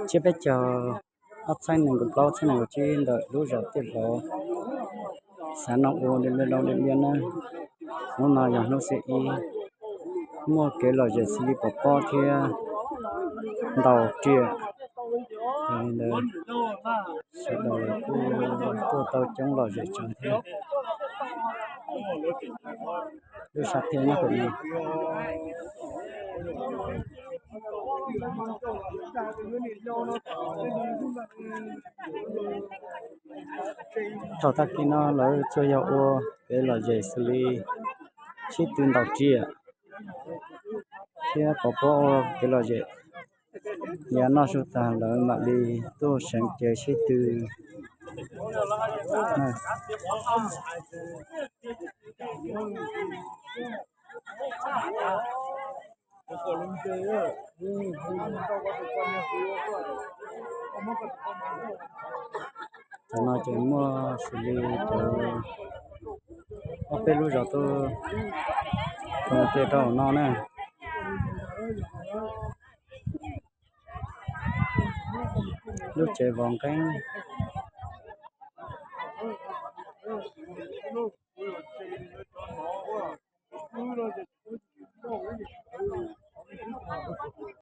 Tsiab peb caug ob txhiab nees nkaum plaub txhiab nees nkaum tsib ntawm lub zos Tiaj Vauv, xav no ua Điện Biên Đông, Điện Biên na. Hnub no yog hnub xiab ib, muaj kev lom zem xws li pov pob thiab ntaus riam. Ntawd sawv daws kuj tuaj tau coob lom zem tshaj thiab. Lub sab thiaj nyob pem no. Thaum tag kis no lawv tsuas yog ua kev lom zem xws li sib tw ntaus riam thiab pov pob ua kev lom zem. Yav noj su tag lawv mam li tuaj seev cev sib tw. Thaum no ces muaj xws li cov ob peb lub zos tuaj tua rau hauv no na. Lub tsev vov nqeeb.